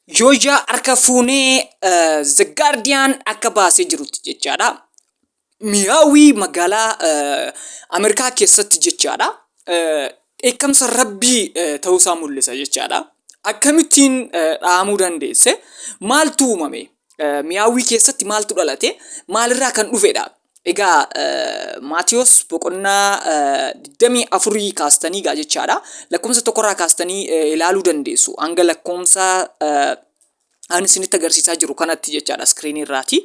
Yooyyaa harka fuunee The Guardian akka baasee jirutti jechaadha. Miyaawii magaalaa Ameerikaa keessatti jechaadha. Dheekkamsa rabbii ta'uusaa mul'isa jechaadha. Akkamittiin dhahamuu dandeesse? Maaltu uumame? Miyaawii keessatti maaltu dhalate? Maalirraa kan dhufedha? Egaa Maatiyos boqonnaa 24 kaastanii egaa jechaadha. Lakkoofsa tokkorraa kaastanii ilaaluu dandeessu. Hanga lakkoofsa ani isinitti agarsiisaa jiru kanatti jechaadha iskiriinii irraati.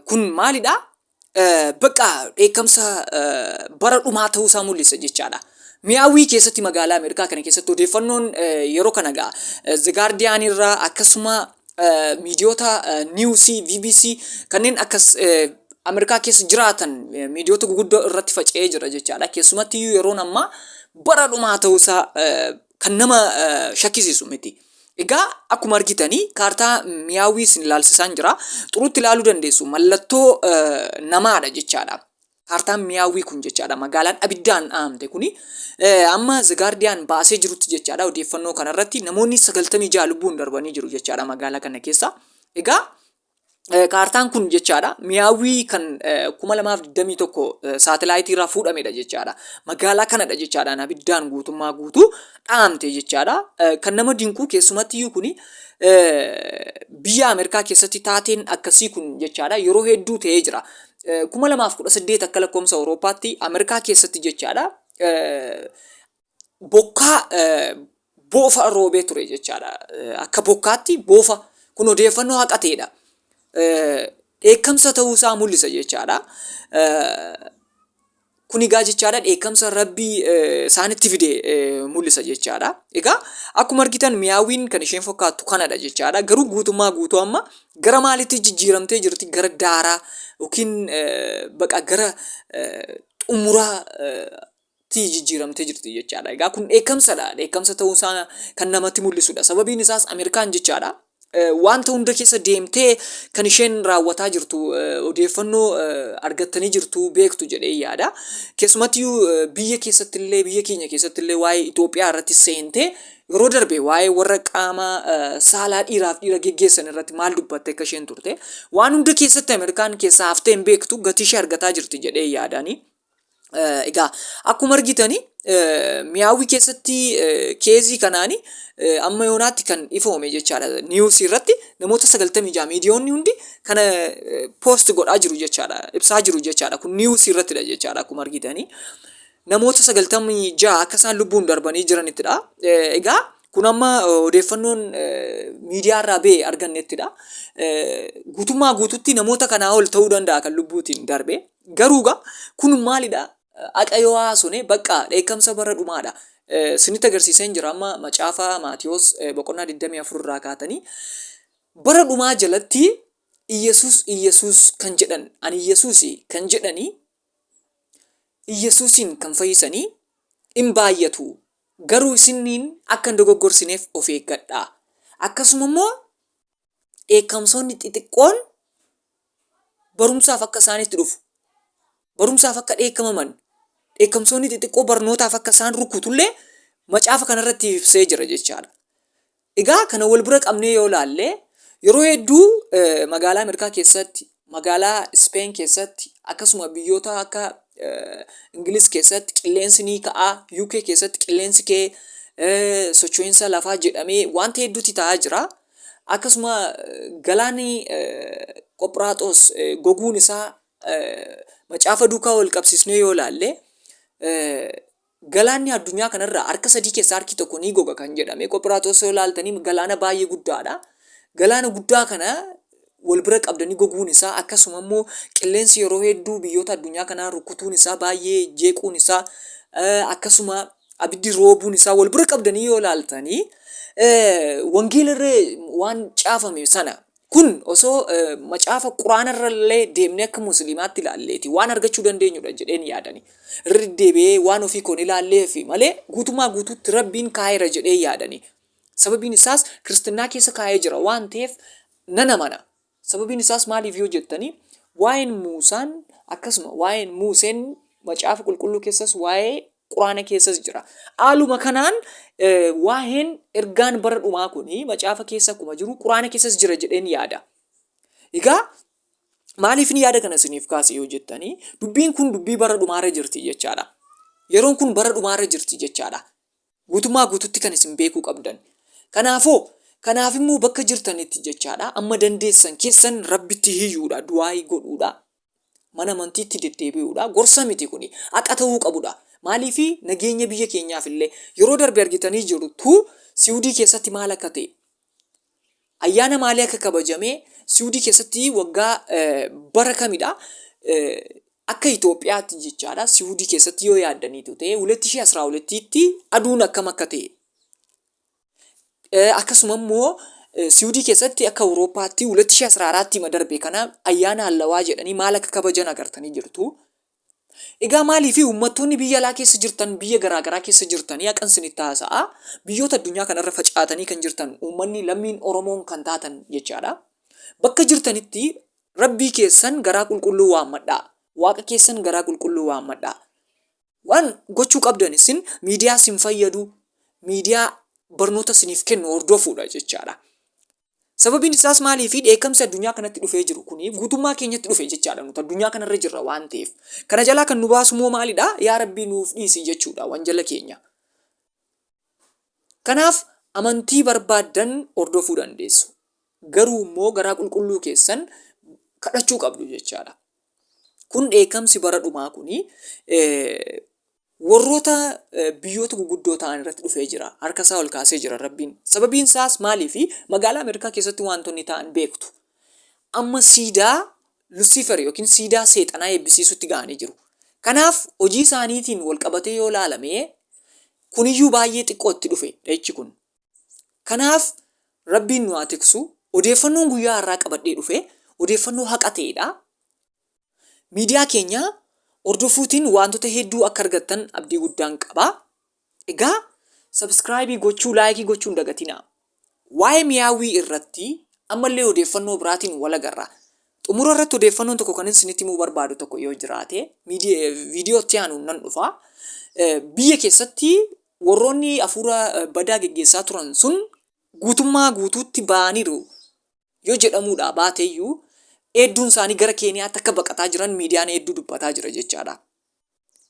Kun maalidha? Bakka dheekkamsa bara dhumaa ta'uusaa mul'isa jechaadha. Miyaawii keessatti magaalaa Ameerikaa kana keessatti odeeffannoon yeroo kana egaa The Guardian irraa akkasuma miidiyoota niwusii BBC kanneen akkas Ameerikaa keessa jiraatan miidiyoota guguddoo irratti faca'ee jira jechaadha. Keessumatti iyyuu yeroon ammaa bara dhumaa ta'uusaa kan nama shakkisiisu miti. Egaa akkuma argitanii kaartaa miyaawii isin ilaalsisaan jira. Xurutti ilaaluu dandeessu. Mallattoo namaadha jechaadha. Kaartaan miyaawwii kun jechaadha magaalaan abiddaan dhahamte kuni amma The Guardian baasee jirutti jechaadha odeeffannoo kanarratti namoonni 96 lubbuun darbanii jiru jechaadha magaalaa kana keessa. Egaa kaartaan kun jechaadha miyaawwii kan 2021 saatalaayitii irraa fuudhamedha jechaadha. Magaalaa kanadha jechaadhaan abiddaan guutummaa guutuu dhahamte jechaadha. Kan nama dinqu keessumatti iyyuu kuni biyya Ameerikaa keessatti taateen akkasii kun jechaadha yeroo hedduu ta'ee jira. 2018 akka lakkoofsa Awurooppaatti Ameerikaa keessatti jechaadha bokkaa boofa roobee ture jechaadha. Akka bokkaatti boofa kun odeeffannoo haqa ta'edha. Dheekkamsa ta'uu isaa mul'isa jechaadha. Kun egaa jechaadha dheekkamsa Rabbii isaanitti fide mul'isa jechaadha. Egaa akkuma argitan mi'aawwiin kan isheen fakkaattu kanadha jechaadha. Garuu guutummaa guutuu amma gara maalitti jijjiiramtee jirti? Gara daaraa yookiin baqa gara xumuraa tti jijjiiramtee jirti jechaadha. Egaa kun dheekkamsadha. Dheekkamsa ta'uu isaa kan namatti mul'isudha. Sababiin isaas Ameerikaan jechaadha. Wanta hunda keessa deemtee kan isheen raawwataa jirtu odeeffannoo argattanii jirtu beektu jedhee yaada. Keessumattiyyuu biyya keessattillee biyya keenya keessattillee waa'ee Itoophiyaa irratti seentee yeroo darbe waa'ee warra qaama saalaa dhiiraaf dhiira geggeessan irratti maal dubbatte akka isheen turte. Waan hunda keessatti Ameerikaan keessaa haftee hin beektu gatii ishee argataa jirti jedhee yaadaani. Egaa akkuma argitani mi'aawwii keessatti keezii kanaani amma yoonaatti kan ifoome jechaadha. Niwusii irratti namoota 96 miidiyoonni hundi kana poost godhaa jiru jechaadha. Ibsaa jiru jechaadha. Kun niwusii irrattidha jechaadha akkuma argitani. Namoota 96 akka isaan lubbuun darbanii jiranittidha. Egaa kun amma odeeffannoon miidiyaa irraa ba'e argannettidha. Guutummaa guututti namoota kanaa ol ta'uu danda'a kan lubbuutiin darbe. Garuu egaa kun maalidha? Haqa yoo haasone bakka dheekkamsa bara dhumaadha. Sinitti agarsiiseen jira amma macaafa Maatiyoos boqonnaa 24 irraa kaatanii bara dhumaa jalatti Iyyasuus Iyyasuus kan jedhan ani Iyyasuusi kan jedhanii Iyyasuusiin kan fayyisanii in baay'atu. Garuu isinniin akka hin dogoggorsineef of eeggadhaa. Akkasuma immoo dheekkamsoonni xixiqqoon barumsaaf akka isaanitti dhufu, barumsaaf akka dheekkamaman, dheekkamsoonni xixiqqoo barnootaaf akka isaan rukutullee macaafa kanarratti ibsee jira jechaadha. Egaa kana wal bira qabnee yoo ilaalle yeroo hedduu magaalaa Ameerikaa keessatti, magaalaa Ispeen keessatti, akkasuma biyyoota akka Ingiliz keessatti qilleensi ni ka'a, UK keessatti qilleensi ka'ee socho'insa lafaa jedhamee wanta hedduutti ta'aa jira. Akkasuma galaanni Qophiraaxoos goguun isaa macaafa duukaa wal qabsiisnee yoo ilaalle galaanni addunyaa kanarraa harka sadii keessaa harki tokko ni goga kan jedhame Qophiraaxoos yoo ilaaltanii galaana baay'ee guddaadha. Galaana guddaa kana wal bira qabdanii goguun isaa akkasuma immoo qilleensi yeroo hedduu biyyoota addunyaa kanaa rukutuun isaa baay'ee jeequun isaa akkasuma abiddi roobuun isaa wal bira qabdanii yoo ilaaltanii wangeela irra waan caafame sana kun osoo macaafa quraana irra illee deemnee akka musliimaatti ilaalleeti waan argachuu dandeenyudha jedheen yaadani. Irra deddeebi'ee waan ofii koon ilaalleefi malee guutummaa guutuutti rabbiin kaa'eera jedhee yaadani. Sababiin isaas kiristinnaa keessa kaa'ee jira waan ta'eef nan amana. Sababiin isaas maaliif yoo jettanii waa'een Muusaan akkasuma waa'een Muuseen macaafa qulqulluu keessas waa'ee Quraana keessas jira. Haaluma kanaan waa'een ergaan bara dhumaa kuni macaafa keessa akkuma jiru Quraana keessas jira jedheen yaada. Egaa maaliifin yaada kana isiniif kaase yoo jettanii, dubbiin kun dubbii bara dhumaarra jirti jechaadha. Yeroon kun bara dhumaarra jirti jechaadha. Guutummaa guututti kan isin beekuu qabdan. Kanaafoo, kanaaf immoo bakka jirtanitti jechaadha, amma dandeessan keessan Rabbitti hiyyuudha, du'aayii godhuudha, mana amantiitti deddeebi'uudha. Gorsa miti kuni, haqa ta'uu qabudha. Maaliifi nageenya biyya keenyaaf illee yeroo darbe argitanii jirtu Siwudii keessatti maal akka ta'e. Ayyaana maalii akka kabajame Siwudii keessatti waggaa bara kamidha? Akka Itoophiyaatti jechaadha. Siwudii keessatti yoo yaaddaniitu ta'e huletti ishee asraa hulettiitti aduun akkam akka ta'e. Akkasuma immoo Siwudii keessatti akka Awurooppaatti huletti ishee asraa araatti hima darbe kana ayyaana hallawaa jedhanii maal akka kabajan agartanii jirtu. Egaa maaliif uummattoonni biyya alaa keessa jirtan, biyya garaa garaa keessa jirtanii haqan isinitti haasa'a. Biyyoota addunyaa kanarra facaatanii kan jirtan uummanni lammiin Oromoon kan taatan jechaadha. Bakka jirtanitti Rabbii keessan garaa qulqulluu waammadhaa. Waaqa keessan garaa qulqulluu waammadhaa. Waan gochuu qabdan isin miidiyaa isin fayyadu, miidiyaa barnoota isiniif kennu hordofuudha jechaadha. Sababiin isaas maaliifi dheekkamsi addunyaa kanatti dhufee jiru kuni guutummaa keenyatti dhufe jechaadha nuti addunyaa kanarra jirra waan ta'eef. Kana jalaa kan nu baasu immoo maalidha? Yaa Rabbii nuuf dhiisi jechuudha wanjala keenya. Kanaaf amantii barbaaddan hordofuu dandeessu. Garuu immoo garaa qulqulluu keessan kadhachuu qabdu jechaadha. Kun dheekkamsi bara dhumaa kuni Warroota biyyoota guguddoo ta'an irratti dhufee jira. Harka isaa ol kaasee jira Rabbiin. Sababiin isaas maaliifi? Magaalaa Ameerikaa keessatti waantonni ta'an beektu. Amma siidaa Lusiifer yookiin siidaa seexanaa eebbisiisutti ga'anii jiru. Kanaaf hojii isaaniitiin wal qabatee yoo ilaalame kuniyyuu baay'ee xiqqoo itti dhufe dha'ichi kun. Kanaaf Rabbiin nu haa tiksu. Odeeffannoon guyyaa har'aa qabadhee dhufe odeeffannoo haqa ta'edha. Miidiyaa keenya hordofuutiin waantota hedduu akka argattan abdii guddaan qaba. Egaa subscribe gochuu, like gochuu hin dagatinaa. Waa'ee mi'aawwii irratti ammallee odeeffannoo biraatiin wal agarra. Xumura irratti odeeffannoon tokko kan isinitti himuu barbaadu tokko yoo jiraate viidiyoo itti aanuun nan dhufa. Biyya keessatti warroonni hafuura badaa geggeessaa turan sun guutummaa guutuutti ba'aniiru. yoo jedhamuudhaa baateeyyuu heedduun isaanii gara Keeniyaatti akka baqataa jiran miidiyaan heedduu dubbataa jira jechaadha.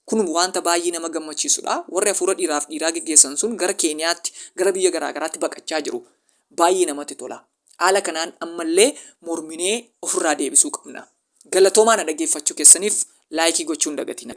Kun waanta baay'ee nama gammachiisudha. Warri hafuura dhiiraaf dhiiraa geggeessan sun gara Keeniyaatti, gara biyya garaa garaatti baqachaa jiru. Baay'ee namatti tola. Haala kanaan ammallee morminee ofirraa deebisuu qabna. Galatoomaa na dhageeffachuu keessaniif laayikii gochuu hin dagatinaa.